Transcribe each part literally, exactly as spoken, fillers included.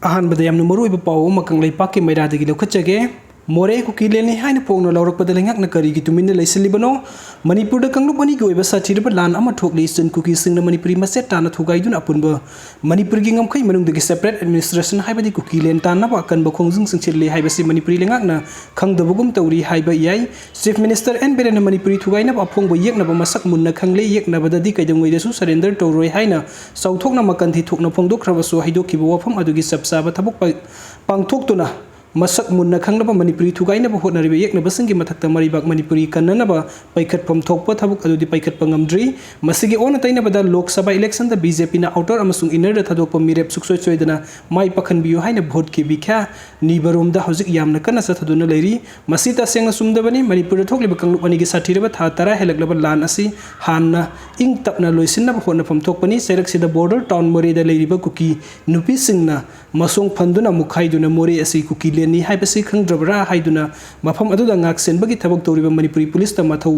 ꯑꯍꯥꯟꯕꯗ ꯌꯥꯝꯅ ꯃꯔꯨꯑꯣꯏꯕ ꯄꯥꯎ ꯑꯃ ꯀꯪꯂꯩꯄꯥꯛꯀꯤ ꯃꯩꯔꯥꯗꯒꯤ ꯂꯧꯈꯠꯆꯒꯦ꯫ ꯃꯣꯔꯦ ꯀꯨꯀꯤꯂꯦꯟꯅꯤ ꯍꯥꯏꯅ ꯐꯣꯡꯅ ꯂꯧꯔꯛꯄꯗ ꯂꯩꯉꯥꯛꯅ ꯀꯔꯤꯒꯤ ꯇꯨꯃꯤꯟꯅ ꯂꯩꯁꯤꯜꯂꯤꯕꯅꯣ? ꯃꯅꯤꯄꯨꯔꯗ ꯀꯥꯡꯂꯨꯞ ꯑꯅꯤꯒꯤ ꯑꯣꯏꯕ ꯁꯥꯊꯤꯔꯕ ꯂꯥꯟ ꯑꯃ ꯊꯣꯛꯂꯤ꯫ ꯏꯆꯟ ꯀꯨꯀꯤꯁꯤꯡꯅ ꯃꯅꯤꯄꯨꯔꯤ ꯃꯆꯦꯠ ꯇꯥꯅ ꯊꯨꯒꯥꯏꯗꯨꯅ ꯑꯄꯨꯟꯕ ꯃꯅꯤꯄꯨꯔꯒꯤ ꯉꯝꯈꯩ ꯃꯅꯨꯡꯗꯒꯤ separate administration ꯍꯥꯏꯕꯗꯤ ꯀꯨꯀꯤꯂꯦꯟ ꯇꯥꯟꯅꯕ ꯑꯀꯟꯕ ꯈꯣꯡꯖꯪ ꯆꯪꯁꯤꯜꯂꯤ ꯍꯥꯏꯕꯁꯤ ꯃꯅꯤꯄꯨꯔꯤ ꯂꯩꯉꯥꯛꯅ ꯈꯪꯗꯕꯒꯨꯝ ꯇꯧꯔꯤ ꯍꯥꯏꯕ ꯌꯥꯏ꯫ Chief Minister ꯑꯦꯟ ꯕꯤꯔꯦꯟꯅ ꯃꯅꯤꯄꯨꯔꯤ ꯊꯨꯒꯥꯏꯅꯕ ꯑꯐꯣꯡꯕ ꯌꯦꯛꯅꯕ ꯃꯁꯛ ꯃꯨꯟꯅ ꯈꯪꯂꯦ, ꯌꯦꯛꯅꯕꯗꯗꯤ ꯀꯩꯗꯧꯉꯩꯗꯁꯨ surrender ꯇꯧꯔꯣꯏ ꯍꯥꯏꯅ ꯆꯥꯎꯊꯣꯛꯅ ꯃꯀꯟ ꯊꯤꯊꯣꯛꯅ ꯐꯣꯡꯗꯣꯛꯈ꯭ꯔꯕꯁꯨ, ꯍꯥꯏꯗꯣꯛꯈꯤꯕ ꯋꯥꯐꯝ ꯑꯗꯨꯒꯤ ꯆꯞ ꯆꯥꯕ ꯊꯕꯛ ꯄ-, ꯄꯥꯡꯊꯣꯛꯇꯨꯅ ꯃꯁꯛ ꯃꯨꯟꯅ ꯈꯪꯂꯕ ꯃꯅꯤꯄꯨꯔꯤ ꯊꯨꯒꯥꯏꯅꯕ ꯍꯣꯠꯅꯔꯤꯕ ꯌꯦꯛꯅꯕꯁꯤꯡꯒꯤ ꯃꯊꯛꯇ ꯃꯔꯩꯕꯥꯛ ꯃꯅꯤꯄꯨꯔꯤ ꯀꯟꯅꯅꯕ ꯄꯥꯏꯈꯠꯐꯝ ꯊꯣꯛꯄ ꯊꯕꯛ ꯑꯗꯨꯗꯤ ꯄꯥꯏꯈꯠꯄ ꯉꯝꯗ꯭ꯔꯤ꯫ ꯃꯁꯤꯒꯤ ꯑꯣꯟꯅ ꯇꯩꯅꯕꯗ ꯂꯣꯛ ꯁꯚꯥ electionꯗ ꯕꯤ ꯖꯦ ꯄꯤꯅ outer ꯑꯃꯁꯨꯡ innerꯗ ꯊꯥꯗꯣꯛꯄ ꯃꯤꯔꯦꯞ ꯁꯨꯡꯁꯣꯏ ꯁꯣꯏꯗꯅ ꯃꯥꯏ ꯄꯥꯛꯍꯟꯕꯤꯌꯨ ꯍꯥꯏꯅ voteꯀꯤ ꯕꯤꯈ꯭ꯌꯥ ꯅꯤꯕꯔꯣꯝꯗ ꯍꯧꯖꯤꯛ ꯌꯥꯝꯅ ꯀꯟꯅ ꯆꯠꯊꯗꯨꯅ ꯂꯩꯔꯤ꯫ ꯃꯁꯤ ꯇꯁꯦꯡꯅ ꯆꯨꯝꯗꯕꯅꯤ꯫ ꯃꯅꯤꯄꯨꯔꯗ ꯊꯣꯛꯂꯤꯕ ꯀꯥꯡꯂꯨꯞ ꯑꯅꯤꯒꯤ ꯁꯥꯊꯤꯔꯕ ꯊꯥ ꯇꯔꯥ ꯍꯦꯜꯂꯛꯂꯕ ꯂꯥꯟ ꯑꯁꯤ ꯍꯥꯟꯅ ꯏꯪ ꯇꯞꯅ ꯂꯣꯏꯁꯤꯟꯅꯕ ꯍꯣꯠꯅꯐꯝ ꯊꯣꯛꯄꯅꯤ꯫ ꯆꯩꯔꯛꯁꯤꯗ border town ꯃꯣꯔꯦꯗ ꯂꯩꯔꯤꯕ ꯀꯨꯀꯤ ꯅꯨꯄꯤꯁꯤꯡꯅ ꯃꯁꯣꯡ ꯐꯟꯗꯨꯅ ꯃꯨꯛꯈꯥꯏꯗꯨꯅ ꯃꯣꯔꯦ ꯑꯁꯤ ꯀꯨꯀꯤꯂꯦꯟꯅꯤ ꯍꯥꯏꯕꯁꯤ ꯈꯪꯗ꯭ꯔꯕ꯭ꯔꯥ ꯍꯥꯏꯗꯨꯅ ꯃꯐꯝ ꯑꯗꯨꯗ ꯉꯥꯛ ꯁꯦꯟꯕꯒꯤ ꯊꯕꯛ ꯇꯧꯔꯤꯕ ꯃꯅꯤꯄꯨꯔꯤ ꯄꯨꯂꯤꯁꯇ ꯃꯊꯧ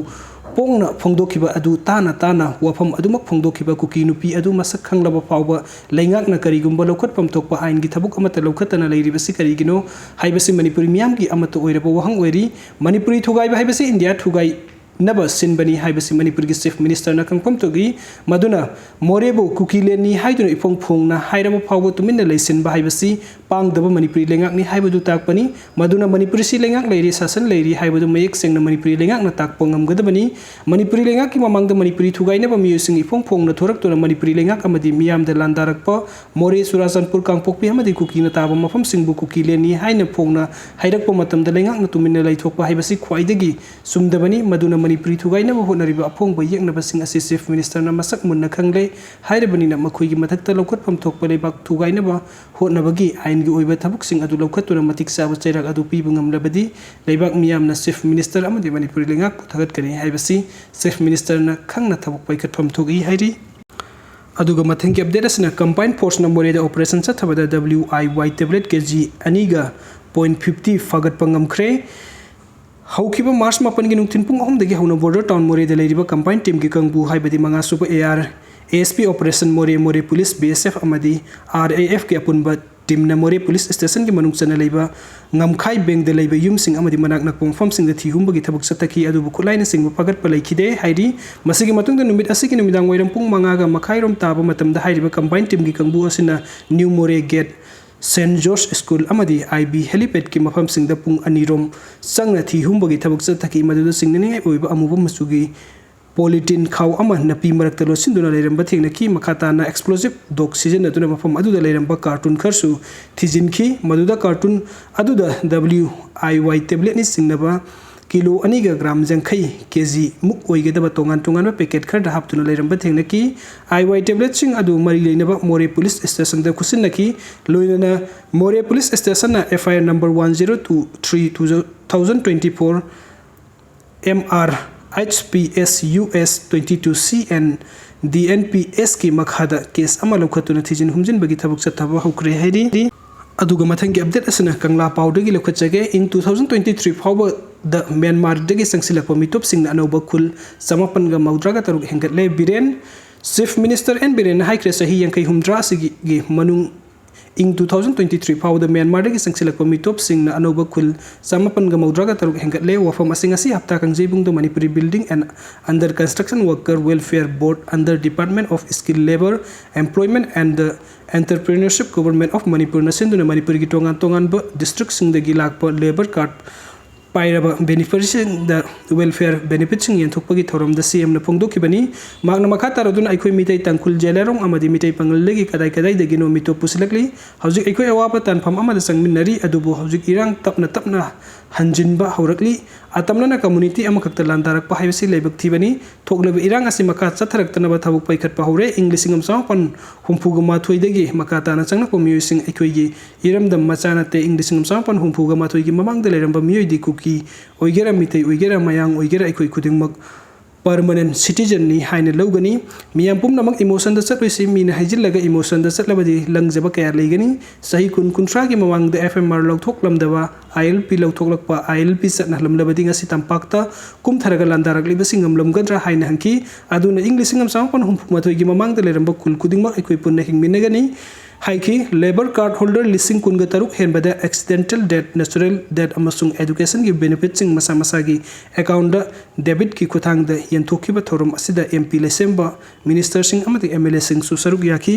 ꯄꯣꯡꯅ ꯐꯣꯡꯗꯣꯛꯈꯤꯕ ꯑꯗꯨ ꯇꯥꯅ ꯇꯥꯅ ꯋꯥꯐꯝ ꯑꯗꯨꯃꯛ ꯐꯣꯡꯗꯣꯛꯈꯤꯕ ꯀꯨꯀꯤ ꯅꯨꯄꯤ ꯑꯗꯨ ꯃꯁꯛ ꯈꯪꯂꯕ ꯐꯥꯎꯕ ꯂꯩꯉꯥꯛꯅ ꯀꯔꯤꯒꯨꯝꯕ ꯂꯧꯈꯠꯐꯝ ꯊꯣꯛꯄ ꯑꯥꯏꯟꯒꯤ ꯊꯕꯛ ꯑꯃꯠꯇ ꯂꯧꯈꯠꯇꯅ ꯂꯩꯔꯤꯕꯁꯤ ꯀꯔꯤꯒꯤꯅꯣ ꯍꯥꯏꯕꯁꯤ ꯃꯅꯤꯄꯨꯔꯤ ꯃꯤꯌꯥꯝꯒꯤ ꯑꯃꯠꯇ ꯑꯣꯏꯔꯕ ꯋꯥꯍꯪ ꯑꯣꯏꯔꯤ꯫ ꯃꯅꯤꯄꯨꯔꯤ ꯊꯨꯒꯥꯏꯕ ꯍꯥꯏꯕꯁꯤ ꯏꯟꯗꯤꯌꯥ ꯊꯨꯒꯥꯏꯅꯕ ꯁꯤꯟꯕꯅꯤ ꯍꯥꯏꯕꯁꯤ ꯃꯅꯤꯄꯨꯔꯒꯤ Chief Ministerꯅ ꯈꯪꯐꯝ ꯊꯣꯛꯏ꯫ ꯃꯗꯨꯅ ꯃꯣꯔꯦꯕꯨ ꯀꯨꯀꯤꯂꯦꯟꯅꯤ ꯍꯥꯏꯗꯨꯅ ꯏꯐꯣꯡ ꯐꯣꯡꯅ ꯍꯥꯏꯔꯕ ꯐꯥꯎꯕ ꯇꯨꯃꯤꯟꯅ ꯂꯩꯁꯤꯟꯕ ꯍꯥꯏꯕꯁꯤ ꯄꯥꯡꯗꯕ ꯃꯅꯤꯄꯨꯔꯤ ꯂꯩꯉꯥꯛꯅꯤ ꯍꯥꯏꯕꯗꯨ ꯇꯥꯛꯄꯅꯤ꯫ ꯃꯗꯨꯅ ꯃꯅꯤꯄꯨꯔꯁꯤ ꯂꯩꯉꯥꯛ ꯂꯩꯔꯤ, ꯁꯥꯁꯟ ꯂꯩꯔꯤ ꯍꯥꯏꯕꯗꯨ ꯃꯌꯦꯛ ꯁꯦꯡꯅ ꯃꯅꯤꯄꯨꯔꯤ ꯂꯩꯉꯥꯛꯅ ꯇꯥꯛꯄ ꯉꯝꯒꯗꯕꯅꯤ꯫ ꯃꯅꯤꯄꯨꯔꯤ ꯂꯩꯉꯥꯛꯀꯤ ꯃꯃꯥꯡꯗ ꯃꯅꯤꯄꯨꯔꯤ ꯊꯨꯒꯥꯏꯅꯕ ꯃꯤꯑꯣꯏꯁꯤꯡ ꯏꯐꯣꯡ ꯐꯣꯡꯅ ꯊꯣꯔꯛꯇꯨꯅ ꯃꯅꯤꯄꯨꯔꯤ ꯂꯩꯉꯥꯛ ꯑꯃꯗꯤ ꯃꯤꯌꯥꯝꯗ ꯂꯥꯟꯗꯥꯔꯛꯄ ꯃꯣꯔꯦ, ꯆꯨꯔꯥꯆꯥꯟꯄꯨꯔ, ꯀꯥꯡꯄꯣꯛꯄꯤ ꯑꯃꯗꯤ ꯀꯨꯀꯤꯅ ꯇꯥꯕ ꯃꯐꯝꯁꯤꯡꯕꯨ ꯀꯨꯀꯤꯂꯦꯟꯅꯤ ꯍꯥꯏꯅ ꯐꯣꯡꯅ ꯍꯥꯏꯔꯛꯄ ꯃꯇꯝꯗ ꯂꯩꯉꯥꯛꯅ ꯇꯨꯃꯤꯟꯅ ꯂꯩꯊꯣꯛꯄ ꯍꯥꯏꯕꯁꯤ ꯈ꯭ꯋꯥꯏꯗꯒꯤ ꯆꯨꯝꯗꯕꯅꯤ꯫ ꯃꯗꯨꯅ ꯃꯅꯤꯄꯨꯔꯤ ꯊꯨꯒꯥꯏꯅꯕ ꯍꯣꯠꯅꯔꯤꯕ ꯑꯐꯣꯡꯕ ꯌꯦꯛꯅꯕꯁꯤꯡ ꯑꯁꯤ Chief Ministerꯅ ꯃꯁꯛ ꯃꯨꯟꯅ ꯈꯪꯂꯦ꯫ ꯍꯥꯏꯔꯕꯅꯤꯅ ꯃꯈꯣꯏꯒꯤ ꯃꯊꯛꯇ ꯂꯧꯈꯠꯐꯝ ꯊꯣꯛꯄ ꯂꯩꯕꯥꯛ ꯊꯨꯒꯥꯏꯅꯕ ꯍꯣꯠꯅꯕꯒꯤ ꯑꯥꯏꯟꯒꯤ ꯑꯣꯏꯕ ꯊꯕꯛꯁꯤꯡ ꯑꯗꯨ ꯂꯧꯈꯠꯇꯨꯅ ꯃꯇꯤꯛ ꯆꯥꯕ ꯆꯩꯔꯥꯛ ꯑꯗꯨ ꯄꯤꯕ ꯉꯝꯂꯕꯗꯤ ꯂꯩꯕꯥꯛ ꯃꯤꯌꯥꯝꯅ Chief Minister ꯑꯃꯗꯤ ꯃꯅꯤꯄꯨꯔꯤ ꯂꯩꯉꯥꯛꯄꯨ ꯊꯥꯒꯠꯀꯅꯤ ꯍꯥꯏꯕꯁꯤ Chief Ministerꯅ ꯈꯪꯅ ꯊꯕꯛ ꯄꯥꯏꯈꯠꯐꯝ ꯊꯣꯛꯏ ꯍꯥꯏꯔꯤ꯫ ꯑꯗꯨꯒ ꯃꯊꯪꯒꯤ update ꯑꯁꯤꯅ combined forceꯅ ꯃꯣꯔꯦꯗ operation ꯆꯠꯊꯕꯗ W I Y tablet K G ꯑꯅꯤꯒ point fifty ꯐꯥꯒꯠꯄ ꯉꯝꯈ꯭ꯔꯦ꯫ ꯍꯧꯈꯤꯕ March ꯃꯥꯄꯟꯒꯤ ꯅꯨꯡꯊꯤꯜ ꯄꯨꯡ ꯑꯍꯨꯝꯗꯒꯤ ꯍꯧꯅ border town ꯃꯣꯔꯦꯗ ꯂꯩꯔꯤꯕ combined teamꯒꯤ ꯀꯥꯡꯕꯨ ꯍꯥꯏꯕꯗꯤ ꯃꯉꯥꯁꯨꯕ A R, A S P operation ꯃꯣꯔꯦ, ꯃꯣꯔꯦ police, B S F ꯑꯃꯗꯤ R A Fꯀꯤ ꯑꯄꯨꯟꯕ ꯇꯤꯝꯅ ꯃꯣꯔꯦ ꯄꯨꯂꯤꯁ ꯁ꯭ꯇꯦꯁꯟꯒꯤ ꯃꯅꯨꯡ ꯆꯟꯅ ꯂꯩꯕ ꯉꯝꯈꯥꯏ ꯕꯦꯡꯗ ꯂꯩꯕ ꯌꯨꯝꯁꯤꯡ ꯑꯃꯗꯤ ꯃꯅꯥꯛ ꯅꯛꯄ ꯃꯐꯝꯁꯤꯡꯗ ꯊꯤ ꯍꯨꯝꯕꯒꯤ ꯊꯕꯛ ꯆꯠꯊꯈꯤ꯫ ꯑꯗꯨꯕꯨ ꯈꯨꯠꯂꯥꯏꯅꯆꯤꯡꯕ ꯐꯥꯒꯠꯄ ꯂꯩꯈꯤꯗꯦ ꯍꯥꯏꯔꯤ꯫ ꯃꯁꯤꯒꯤ ꯃꯇꯨꯡꯗ ꯅꯨꯃꯤꯠ ꯑꯁꯤꯒꯤ ꯅꯨꯃꯤꯗꯥꯡ ꯋꯥꯏꯔꯝ ꯄꯨꯡ ꯃꯉꯥꯒ ꯃꯈꯥꯏꯔꯣꯝ ꯇꯥꯕ ꯃꯇꯝꯗ ꯍꯥꯏꯔꯤꯕ ꯀꯝꯕꯥꯏꯟ ꯇꯤꯝꯒꯤ ꯀꯥꯡꯕꯨ ꯑꯁꯤꯅ ꯅ꯭ꯌꯨ ꯃꯣꯔꯦ ꯒꯦꯠ, ꯁꯦꯟꯠ ꯖꯣꯔꯖ ꯁ꯭ꯀꯨꯜ ꯑꯃꯗꯤ ꯑꯥꯏ ꯕꯤ ꯍꯦꯂꯤꯄꯦꯗꯀꯤ ꯃꯐꯝꯁꯤꯡꯗ ꯄꯨꯡ ꯑꯅꯤꯔꯣꯝ ꯆꯪꯅ ꯊꯤ ꯍꯨꯝꯕꯒꯤ ꯊꯕꯛ ꯆꯠꯊꯈꯤ꯫ ꯃꯗꯨꯗ ꯆꯤꯡꯅꯅꯤꯡꯉꯥꯏ ꯑꯣꯏꯕ ꯑꯃꯨꯕ ꯃꯆꯨꯒꯤ ꯄꯣꯂꯤꯇꯤꯟ ꯈꯥꯎ ꯑꯃ ꯅꯥꯄꯤ ꯃꯔꯛꯇ ꯂꯣꯠꯁꯤꯟꯗꯨꯅ ꯂꯩꯔꯝꯕ ꯊꯦꯡꯅꯈꯤ꯫ ꯃꯈꯥ ꯇꯥꯅ ꯑꯦꯛꯁꯄ꯭ꯂꯣꯁꯤꯞ ꯗꯣꯛ ꯁꯤꯖꯤꯟꯅꯗꯨꯅ ꯃꯐꯝ ꯑꯗꯨꯗ ꯂꯩꯔꯝꯕ ꯀꯥꯔꯇꯨꯟ ꯈꯔꯁꯨ ꯊꯤꯖꯤꯟꯈꯤ꯫ ꯃꯗꯨꯗ ꯀꯥꯔꯇꯨꯟ ꯑꯗꯨꯗ ꯗꯕ꯭ꯂꯤꯎ ꯑꯥꯏ ꯋꯥꯏ ꯇꯦꯕ꯭ꯂꯦꯠꯅ ꯆꯤꯡꯅꯕ ꯀꯤꯂꯣ ꯑꯅꯤꯒ ꯒ꯭ꯔꯥꯝ ꯌꯥꯡꯈꯩ, ꯀꯦ ꯖꯤ ꯃꯨꯛ ꯑꯣꯏꯒꯗꯕ ꯇꯣꯉꯥꯟ ꯇꯣꯉꯥꯟꯕ ꯄꯦꯀꯦꯠ ꯈꯔꯗ ꯍꯥꯞꯇꯨꯅ ꯂꯩꯔꯝꯕ ꯊꯦꯡꯅꯈꯤ꯫ ꯑꯥꯏ ꯋꯥꯏ ꯇꯦꯕ꯭ꯂꯦꯠꯁꯤꯡ ꯑꯗꯨ ꯃꯔꯤ ꯂꯩꯅꯕ ꯃꯣꯔꯦ ꯄꯨꯂꯤꯁ ꯁ꯭ꯇꯦꯁꯟꯗ ꯈꯨꯠꯁꯤꯟꯅꯈꯤ꯫ ꯂꯣꯏꯅꯅ ꯃꯣꯔꯦ ꯄꯨꯂꯤꯁ ꯁ꯭ꯇꯦꯁꯟꯅ F I R number one zero two three two thousand twenty four M R H P S U S twenty two C N D N P S ꯀꯤ ꯃꯈꯥꯗ ꯀꯦꯁ ꯑꯃ ꯂꯧꯈꯠꯇꯨꯅ ꯊꯤꯖꯤꯟ ꯍꯨꯝꯖꯤꯟꯕꯒꯤ ꯊꯕꯛ ꯆꯠꯊꯕ ꯍꯧꯈ꯭ꯔꯦ ꯍꯥꯏꯔꯤ꯫ ꯑꯗꯨꯒ ꯃꯊꯪꯒꯤ ꯑꯞꯗꯦꯠ ꯑꯁꯤꯅ ꯀꯪꯂꯥ ꯄꯥꯎꯗꯒꯤ ꯂꯧꯈꯠꯆꯒꯦ꯫ ꯏꯪ two thousand twenty three ꯐꯥꯎꯕꯗ ꯃ꯭ꯌꯥꯟꯃꯥꯔꯗꯒꯤ ꯆꯪꯁꯤꯜꯂꯛꯄ ꯃꯤꯇꯣꯞꯁꯤꯡꯅ ꯑꯅꯧꯕ ꯈꯨꯜ ꯆꯃꯥꯄꯟꯒ ꯃꯧꯗ꯭ꯔꯥꯒ ꯇꯔꯨꯛ ꯍꯦꯟꯒꯠꯂꯦ꯫ ꯕꯤꯔꯦꯟ, ꯆꯤꯐ ꯃꯤꯅꯤꯁꯇꯔ ꯑꯦꯟ ꯕꯤꯔꯦꯟꯅ ꯍꯥꯏꯈ꯭ꯔꯦ, ꯆꯍꯤ ꯌꯥꯡꯈꯩ ꯍꯨꯝꯗ꯭ꯔꯥ ꯑꯁꯤꯒꯤ ꯃꯅꯨꯡ ꯏꯪ two thousand twenty three ꯐꯥꯎꯕꯗ ꯃ꯭ꯌꯥꯟꯃꯥꯔꯗꯒꯤ ꯆꯪꯁꯤꯜꯂꯛꯄ ꯃꯤꯇꯣꯞꯁꯤꯡꯅ ꯑꯅꯧꯕ ꯈꯨꯜ ꯆꯃꯥꯄꯟꯒ ꯃꯧꯗ꯭ꯔꯥꯒ ꯇꯔꯨꯛ ꯍꯦꯟꯒꯠꯂꯦ꯫ ꯋꯥꯐꯝ ꯑꯁꯤ ꯉꯁꯤ ꯍꯞꯇꯥ ꯀꯥꯡꯖꯩꯕꯨꯡꯗ Manipuri building and other construction worker welfare board, under department of skill labour employment and the entrepreneurship, government of ꯃꯅꯤꯄꯨꯔꯅ ꯁꯤꯟꯗꯨꯅ ꯃꯅꯤꯄꯨꯔꯒꯤ ꯇꯣꯉꯥꯟ ꯇꯣꯉꯥꯟꯕ ꯗꯤꯁꯇ꯭ꯔꯤꯛꯁꯤꯡꯗꯒꯤ ꯂꯥꯛꯄ ꯂꯦꯕꯔ ꯀꯥꯔꯗ ꯄꯥꯏꯔꯕ ꯕꯦꯅꯤꯐꯤꯁꯔꯤꯁꯤꯡꯗ ꯋꯦꯜꯐꯤꯌꯔ ꯕꯦꯅꯤꯐꯤꯠꯁꯤꯡ ꯌꯦꯟꯊꯣꯛꯄꯒꯤ ꯊꯧꯔꯝꯗ ꯁꯤ ꯑꯦꯝꯅ ꯐꯣꯡꯗꯣꯛꯈꯤꯕꯅꯤ꯫ ꯃꯍꯥꯛꯅ ꯃꯈꯥ ꯇꯥꯔꯗꯨꯅ ꯑꯩꯈꯣꯏ ꯃꯤꯇꯩ, ꯇꯥꯡꯈꯨꯜ, ꯖꯦꯂꯥꯏꯔꯣꯡ ꯑꯃꯗꯤ ꯃꯤꯇꯩ ꯄꯥꯉꯜꯗꯒꯤ ꯀꯗꯥꯏ ꯀꯗꯥꯏꯗꯒꯤꯅꯣ ꯃꯤꯇꯣꯞ ꯄꯨꯁꯤꯜꯂꯛꯂꯤ꯫ ꯍꯧꯖꯤꯛ ꯑꯩꯈꯣꯏ ꯑꯋꯥꯕ ꯇꯥꯟꯐꯝ ꯑꯃꯗ ꯆꯪꯃꯤꯟꯅꯔꯤ, ꯑꯗꯨꯕꯨ ꯍꯧꯖꯤꯛ ꯏꯔꯥꯡ ꯇꯞꯅ ꯇꯞꯅ ꯍꯟꯖꯤꯟꯕ ꯍꯧꯔꯛꯂꯤ꯫ ꯑꯇꯝꯅꯅ ꯀꯝꯃꯨꯅꯤꯇꯤ ꯑꯃꯈꯛꯇ ꯂꯥꯟꯗꯥꯔꯛꯄ ꯍꯥꯏꯕꯁꯤ ꯂꯥꯏꯕꯛ ꯊꯤꯕꯅꯤ꯫ ꯊꯣꯛꯂꯤꯕ ꯏꯔꯥꯡ ꯑꯁꯤ ꯃꯈꯥ ꯆꯠꯊꯔꯛꯇꯅꯕ ꯊꯕꯛ ꯄꯥꯏꯈꯠꯄ ꯍꯧꯔꯦ꯫ ꯏꯪ ꯂꯤꯁꯤꯡ ꯑꯃ ꯆꯃꯥꯄꯟ ꯍꯨꯝꯐꯨꯒ ꯃꯥꯊꯣꯏꯗꯒꯤ ꯃꯈꯥ ꯇꯥꯅ ꯆꯪꯂꯛꯄ ꯃꯤꯑꯣꯏꯁꯤꯡ ꯑꯩꯈꯣꯏꯒꯤ ꯏꯔꯝꯗꯝ ꯃꯆꯥ ꯅꯠꯇꯦ꯫ ꯏꯪ ꯂꯤꯁꯤꯡ ꯑꯃ ꯆꯃꯥꯄꯟ ꯍꯨꯝꯐꯨꯒ ꯃꯥꯊꯣꯏꯒꯤ ꯃꯃꯥꯡꯗ ꯂꯩꯔꯝꯕ ꯃꯤꯑꯣꯏꯗꯤ ꯀꯨꯀꯤ ꯑꯣꯏꯒꯦꯔꯥ, ꯃꯤꯇꯩ ꯑꯣꯏꯒꯦꯔꯥ, ꯃꯌꯥꯡ ꯑꯣꯏꯒꯦꯔꯥ, ꯑꯩꯈꯣꯏ ꯈꯨꯗꯤꯡꯃꯛ ꯄꯔꯃꯅꯦꯟ ꯁꯤꯇꯤꯖꯟꯅꯤ ꯍꯥꯏꯅ ꯂꯧꯒꯅꯤ꯫ ꯃꯤꯌꯥꯝ ꯄꯨꯝꯅꯃꯛ ꯏꯃꯣꯁꯟꯗ ꯆꯠꯂꯣꯏꯁꯤ꯫ ꯃꯤꯅ ꯍꯩꯖꯤꯜꯂꯒ ꯏꯃꯣꯁꯟꯗ ꯆꯠꯂꯕꯗꯤ ꯂꯪꯖꯕ ꯀꯌꯥ ꯂꯩꯒꯅꯤ꯫ ꯆꯍꯤ ꯀꯨꯟ, ꯀꯨꯟꯊ꯭ꯔꯥꯒꯤ ꯃꯃꯥꯡꯗ ꯑꯦꯐ ꯑꯦꯝ ꯑꯥꯔ ꯂꯧꯊꯣꯛꯂꯝꯗꯕ, ꯑꯥꯏ ꯑꯦꯜ ꯄꯤ ꯂꯧꯊꯣꯛꯂꯛꯄ, ꯑꯥꯏ ꯑꯦꯜ ꯄꯤ ꯆꯠꯅꯍꯜꯂꯝꯂꯕꯗꯤ ꯉꯁꯤ ꯇꯝꯄꯥꯛꯇ ꯀꯨꯝꯊꯔꯒ ꯂꯥꯟꯗꯥꯔꯛꯂꯤꯕꯁꯤ ꯉꯝꯂꯝꯒꯗ꯭ꯔꯥ ꯍꯥꯏꯅ ꯍꯪꯈꯤ꯫ ꯑꯗꯨꯅ ꯏꯪ ꯂꯤꯁꯤꯡ ꯑꯃ ꯆꯃꯥꯄꯟ ꯍꯨꯝꯐꯨ ꯃꯥꯊꯣꯏꯒꯤ ꯃꯃꯥꯡꯗ ꯂꯩꯔꯝꯕ ꯈꯨꯜ ꯈꯨꯗꯤꯡꯃꯛ ꯑꯩꯈꯣꯏ ꯄꯨꯟꯅ ꯍꯤꯡꯃꯤꯟꯅꯒꯅꯤ꯫ ꯍꯥꯏꯈꯤ꯫ Labour card holder ꯂꯤꯁꯤꯡ ꯀꯨꯟꯒ ꯇꯔꯨꯛ ꯍꯦꯟꯕꯗ accidental death, natural death ꯑꯃꯁꯨꯡ educationꯒꯤ benefitꯁꯤꯡ ꯃꯁꯥ ꯃꯁꯥꯒꯤ accountꯗ debitꯀꯤ ꯈꯨꯠꯊꯥꯡꯗ ꯌꯦꯟꯊꯣꯛꯈꯤꯕ ꯊꯧꯔꯝ ꯑꯁꯤꯗ M P ꯂꯩꯁꯦꯝꯕ, ministerꯁꯤꯡ ꯑꯃꯗꯤ M L Aꯁꯤꯡꯁꯨ ꯁꯔꯨꯛ ꯌꯥꯈꯤ꯫